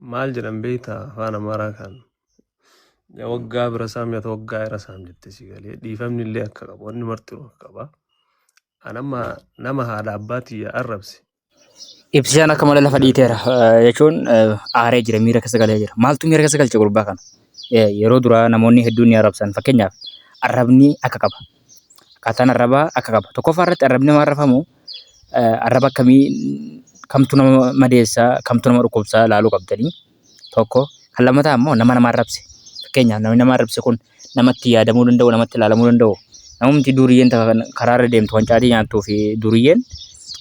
Maal jedhan beektaa afaan Amaaraa kan waggaa bira saam yaa waggaa irra saam jette si galee dhiifamni illee akka qabu wanni martinuu akka qaba. An amma nama haadha abbaa tiyya arrabse. Ibsishaan akka malee lafa dhiiteera jechuun aaree jira, miira keessa galee jira. Maaltu miira keessa galche gurbaa kana? Yeroo duraa namoonni hedduun ni arrabsan. Fakkeenyaaf arrabni akka qaba. Akkaataan arrabaa akka qaba. Tokkoffaa irratti arrabni nama arrafamu arraba akkamii kamtu nama madeessa, kamtu nama dhukkubsa ilaaluu qabdanii. Tokko. Kan lammataa immoo nama nama arrabse. Fakkeenyaaf namni nama arrabse kun namatti yaadamuu danda'u, namatti ilaalamuu danda'u. Namumti duriyyeen takka kan karaarra deemtu kan caatii nyaattuu fi duriyyeen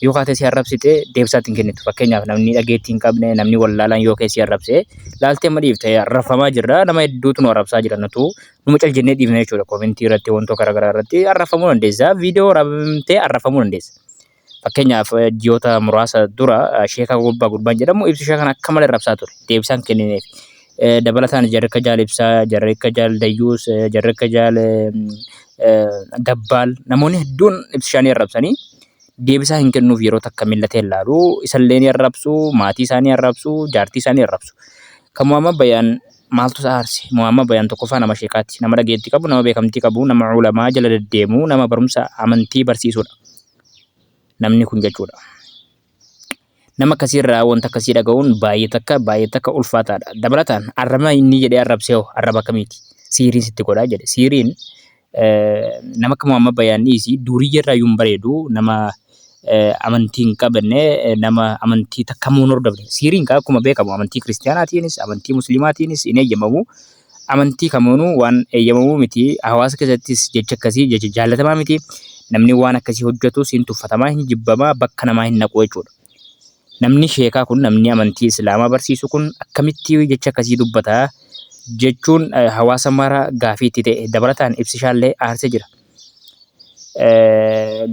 yoo kaatee si arrabsite deebisaa ittiin kennitu. Fakkeenyaaf namni dhageettii hin qabne, namni wallaalaan yoo kee si arrabse laaltee amma dhiifte. Arrabfamaa jirra, nama hedduutu nu arrabsaa jira, nutu numa cal jennee dhiifne jechuudha. Komentii irratti, wantoota garaagaraa irratti arrabfamuu dandeessa. Viidiyoo waraabamtee arrabfamuu dandeessa. Fakkeenyaaf ji'oota muraasa dura Sheekaa Gobbaa Gurbaan jedhamu ibsishaa kana akka malee arrabsaa ture. Deebisaan kennineef. Dabalataan jarri akka Jaal Ibsaa, jarri akka Jaal Dayyuus, jarri akka Jaal Dabbaal, namoonni hedduun ibsishaa ni arrabsanii deebisaa hin kennuuf. Yeroo takka millatee hin laalu. Isallee ni arrabsu, maatii isaanii arrabsu, jaartii isaanii arrabsu. Kan Muhammad Bayaan maaltu isa aarse? Muhammad Bayaan tokkoffaa nama sheekaati. Nama dhageettii qabu, nama beekamtii qabu, nama ulamaa jala deddeemu, nama barumsa amantii barsiisudha. Namni kun jechuudha. Nama akkasiirraa wanta akkasii dhaga'uun baay'ee takka baay'ee takka ulfaataadha. Dabalataan arraba inni jedhee arrabsee hoo arraba akkamiiti? Siiriin sitti godhaa jedhe. Siiriin nama akka Muhammad Bayaan dhiisi, duuriyyee irraa iyyuu hin bareedu, nama amantii hin qabne, nama amantii takkamuu hin hordofne. Siiriin kaa akkuma beekamu amantii kiristiyaanaatiinis amantii musliimaatiinis hin eeyyamamu. Amantii kamuunuu waan eeyyamamuu miti. Hawaasa keessattis jecha akkasii jecha jaallatamaa miti. Namni waan akkasii hojjetus hin tuffatamaa, hin jibbamaa, bakka namaa hin naqu jechuudha. Namni sheekaa kun, namni amantii islaamaa barsiisu kun akkamitti jecha akkasii dubbata jechuun hawaasa mara gaafii itti ta'e. Dabalataan ibsishaallee aarsee jira.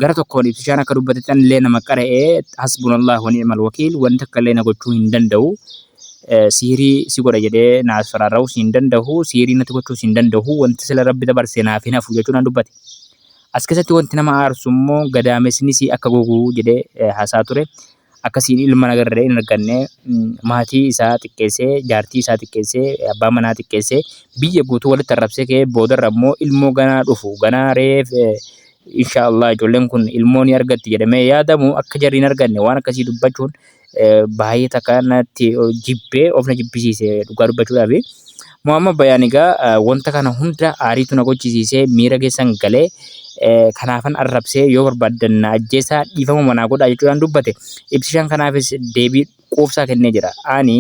Gara tokkoon ibsishaan akka dubbatetti anillee nama qara'ee hasbunallah wa ni'mal wakiil, wanti akka illee na gochuu hin danda'u. Siirii si godha jedhee na asfaraarra'uus hin danda'u, siirii natti gochuus hin danda'u, wanti sila rabbi dabarse naaf hin hafu jechuudhaan dubbate. As keessatti wanti nama aarsu immoo gadaamesnis akka gogu jedhee haasaa ture. Akkasiin ilma nagarree hin arganne, maatii isaa xiqqeessee, jaartii isaa xiqqeessee, abbaa manaa xiqqeessee, biyya guutuu walitti arrabsee ka'ee, boodarra immoo ilmoo ganaa dhufu, ganaa reef inshaallah ijoolleen kun ilmoo ni argatti jedhamee yaadamu akka jarri hin arganne waan akkasii dubbachuun baay'ee takka natti jibbee of na jibbisiise dhugaa dubbachuudhaafi. Muhammad Bayaan egaa wanta kana hunda aariitu na gochisiisee, miira keessan galee kanaafan arrabsee, yoo barbaaddan na ajjeesaa, dhiifama manaa godhaa jechuudhaan dubbate. Ibsishaan kanaafis deebii quufsaa kennee jira. Ani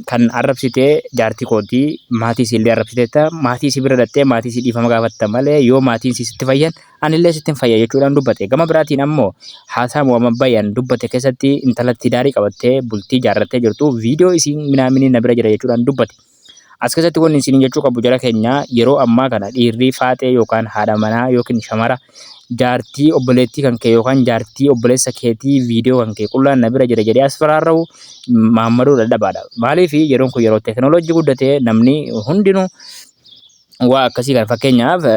kan arrabsite jaartii kooti, maatii isii illee arrabsiteetta, maatii isii bira dhattee maatii isii dhiifama gaafatta malee, yoo maatiin isii sitti fayyan anillee sittin fayya jechuudhaan dubbate. Gama biraatiin ammoo haasaa Muhammad Bayaan dubbate keessatti intala tidaarii qabattee bultii jaarrattee jirtu viidiyoo isiin minaamini na bira jira jechuudhaan dubbate. As keessatti wanni isiniin jechuu qabu, jara keenya, yeroo ammaa kana dhiirri faaxee yookaan haadha manaa yookiin shamara jaartii obboleettii kan kee yookaan jaartii obboleessa keetii viidiyoo kan kee qullaan na bira jira jedhee as faraarra'u maammadoo dadhabaadha. Maaliif? Yeroon kun yeroo teekinooloojii guddatee namni hundinuu waa akkasii kana, fakkeenyaaf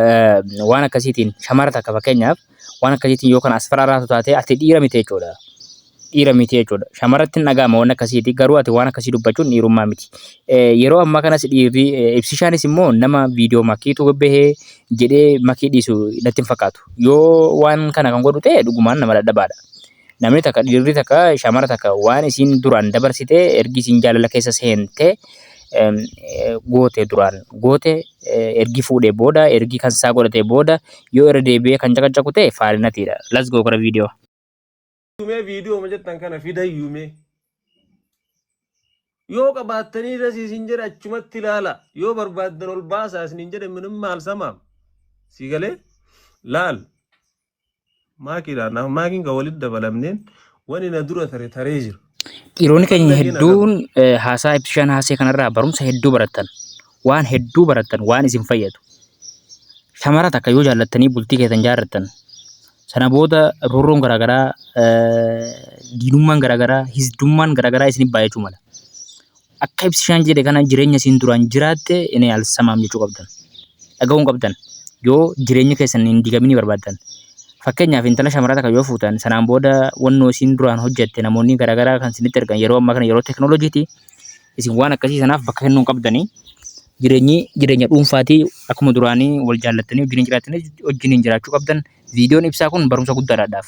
waan akkasiitiin shamara takka, fakkeenyaaf waan akkasiitiin yoo kana as faraarraatu taate, ati dhiira miti jechuudha. Dhiira miti jechuudha. Shamaratti hin dhaga'ama waan akkasiiti, garuu ati waan akkasii dubbachuun dhiirummaa miti. Yeroo ammaa kanas dhiirri ibsishaanis immoo nama viidiyoo makiitu bahee jedhee makii dhiisu natti hin fakkaatu. Yoo waan kana kan godhu ta'e dhugumaan nama dadhabaadha. Namni takka, dhiirri takka shamara takka waan isiin duraan dabarsite, ergi isiin jaalala keessa seente goote, duraan goote, ergi fuudhee booda, ergi kan isaa godhatee booda yoo irra deebi'ee kan caqacaqu ta'e faalinatiidha. Let's go gara viidiyoo. Mee viidiyoo ma jettan kana fidayyuu, mee yoo qabaattanii irra isin jedhe achumatti ilaala, yoo barbaaddan ol baasaa isiniin jedhe. Minim maal samaam si galee laal maakiidhaan maakiin kan walitti dabalamneen wani na dura tare taree jira. Dhiironni keenya hedduun haasaa ibsishaan haasee kanarraa barumsa hedduu barattan. Waan hedduu barattan, waan isin fayyadu. Shamara takka yoo jaallattanii bultii keessan jaarrattan, sana booda roorroon garaagaraa, diinummaan garaagaraa, hisdummaan garaagaraa isin baay'achuu mala. Akka ibsishaan jedhe kana jireenya isin duraan jiraatte inni alsamaam jechuu qabdan. Dhaga'uun qabdan. Yoo jireenya keessan hin diigaminii barbaaddan. Fakkeenyaaf intala shamaraa takka yoo fuutan sanaan booda wannoo isiin duraan hojjette namoonni garaagaraa kan isinitti ergan yeroo ammaa kana yeroo teekinooloojiiti. Isin waan akkasii sanaaf bakka kennuu hin qabdanii. Jireenyi jireenya dhuunfaatii akkuma duraanii wal jaallattanii wajjiniin jiraattanii wajjiniin jiraachuu qabdan. Viidiyoon ibsaa kun barumsa guddaadhaaf.